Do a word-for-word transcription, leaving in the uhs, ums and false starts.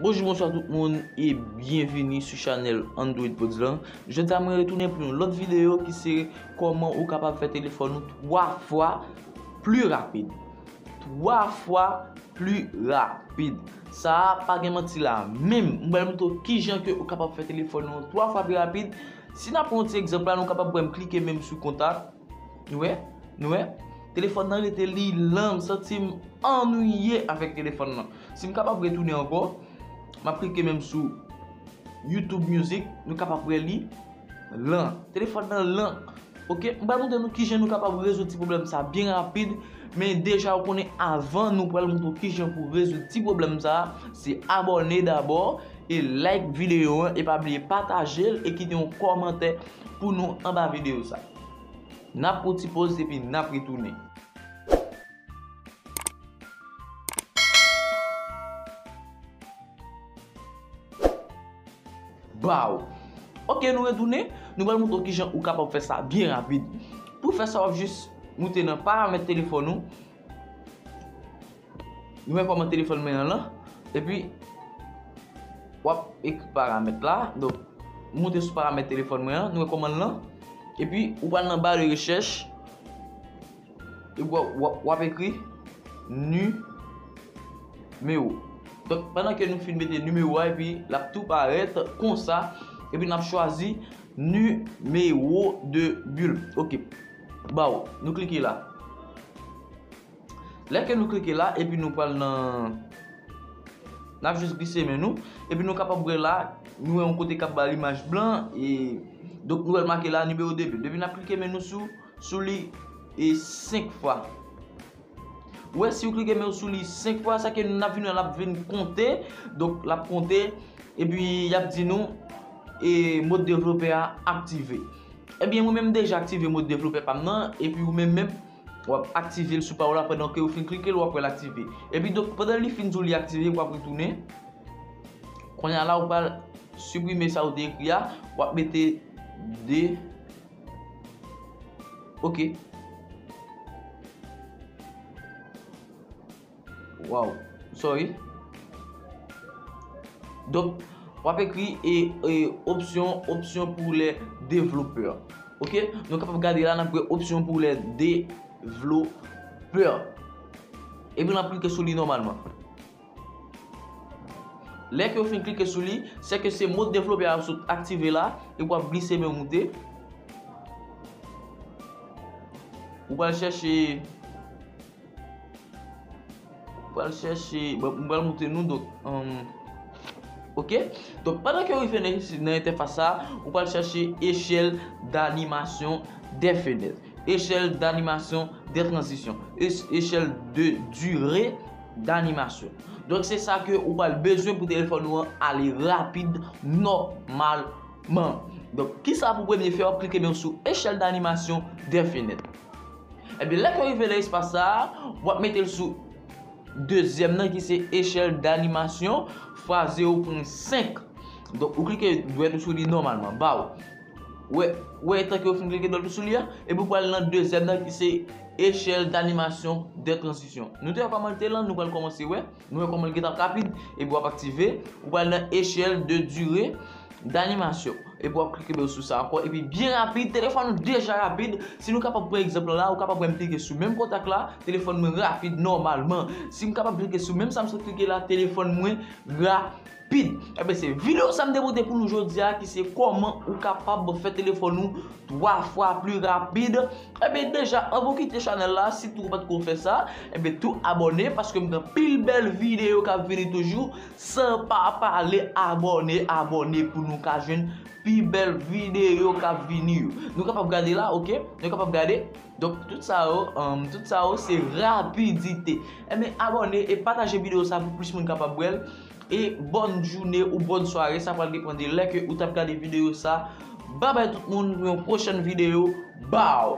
Bonjou, bonswa tout moun e byenvini sou chanèl Android Pods lan. Jodi a mwen retounen pou yon lòt videyo ki se kòman ou kapab fè telefòn ou twa fwa pli rapid. Twa fwa pli rapid. Sa a pa gen manti la. Menm, mwen pral montre w kijan ke ou kapab fè telefòn ou twa fwa pli rapid. Si n ap pran yon ti egzanp la, nou kapab wè m klike menm sou kontak. Nou wè? Nou wè? Telefòn nan rete li lan, m santi m annuiye avèk telefòn nan. Si m kapab retounen ankò, m ap klike menm sou YouTube Music, nou kapab wè li lan. Telefòn nan lan. Ok, m pral montre nou kijan nou kapab rezoud ti pwoblèm sa byen rapid. Men deja ou konnen, avan nou pral montre w kijan pou rezoud ti pwoblèm sa, se abòne dabò e like videyo an e pa bliye pataje l e kite yon kòmantè pou nou anba videyo sa. N ap pran ti poz epi n ap retounen. Baw. Ok, nou retounen. Nou pral montre w kijan ou kapab fè sa byen rapid. Pou fè sa, w ap jis moute nan paramèt telefòn ou. Nou wè kòman telefòn mwen an lan. Epi, w ap ekri paramèt la. Donk, moute sou paramèt telefòn mwen an. Nou wè kòman l lan. Epi, ou pral nan ba de rechèch. Epi w ap, w ap, w ap ekri nimewo. Donk, pandan ke nou fin mete nimewo a, epi l ap tou parèt konsa. Epi n ap chwazi numéro de bulle. Ok. Baw, nou klike la. Lè ke nou klike la, epi nou pral nan, n ap jis glise men nou, epi nou kapab wè la, nou wè yon kote k ap ba l imaj blan, e, donk nou wè l make la, nimewo de bulle. Epi n ap klike men nou sou, sou li, e, senk fwa. Ou wè, si w klike men w sou li senk fwa, sa ke n ap vin wè, l ap vin konte, donk l ap konte, epi y ap di nou, e, mòd devlopè a aktive. Ebyen, mwen menm deja aktive mòd devlopè pa m nan, epi ou menm menm, w ap aktive l sou pa w la, pandan ke ou fin klike l, w ap wè l aktive. Epi donk, pandan li fin di w li aktive, w ap retounen. Kounye a la, ou pral siprime sa ou te ekri a, w ap mete de. Ok. Wow, sorry. Donk, w ap ekri e, e, option, option pour les développeurs. Ok, nou kapab gade la, n ap wè option pour les développeurs. Epi n ap klike sou li nòmalman. Lè ke w fin klike sou li, se ke se mòd devlopè a sot aktive la, epi w ap glise men moute. Ou pral chèche, ou pral chèche, bon, m pral montre nou, donk, um, ok. Donk, pandan ke w rive nan, nan entèfas sa, ou pral chèche échelle d'animation des fenêtres, échelle d'animation des transitions, é-, échelle de durée d'animation. Donk, se sa ke ou pral bezwen pou telefòn ou an ale rapid nòmalman. Donk, kisa pou premye fè? W ap klike men w sou échelle d'animation des fenêtres. Ebyen, lè ke w rive nan espas sa a, w ap mete l sou dezyèm nan ki se échelle d'animation fwa zewo pwen senk. Donk, ou klike dwèt ou sou li nòmalman. Baw. Wè, wè, tanke w fin klike dwèt ou sou li a, epi w pral nan dezyèm nan ki se échelle d'animation des transitions. Nou te wè kòman l te lan, nou pral kòmanse wè. Nou wè kòman l gentan ap rapid, epi w ap aktive. Ou pral nan échelle de durée d'animation. Epi w ap klike sou sa ankò. Epi byen rapid, telefòn ou deja rapid. Si nou kapab pran egzanp lan la, ou kapab wè m klike sou menm kontak la, telefòn mwen rapid nòmalman. Si m kapab klike sou menm sa m sot klike la, telefòn mwen rapid. Ebyen, se videyo sa m te pote pou nou jodi a, ki se kòman ou kapab fè telefòn ou twa fwa pli rapid. Ebyen, deja, anvan w kite chanèl la, sitou ou pa t ko fè sa, ebyen, tou abòne, paske m gen anpil bèl videyo k ap vini toujou. San pa pale, abòne, abòne pou nou ka jwenn pi bèl videyo k ap vini yo. Nou kapab gade la, ok? Nou kapab gade. Donk, tout sa yo, um, tout sa yo, se rapidite. Ebyen, abòne e pataje videyo sa pou plis moun kapab wè l. E bòn jounen ou bòn sware, sa pral depann de lè ke ou t ap gade videyo sa. Babay tout moun, pou yon pwochèn videyo. Baw!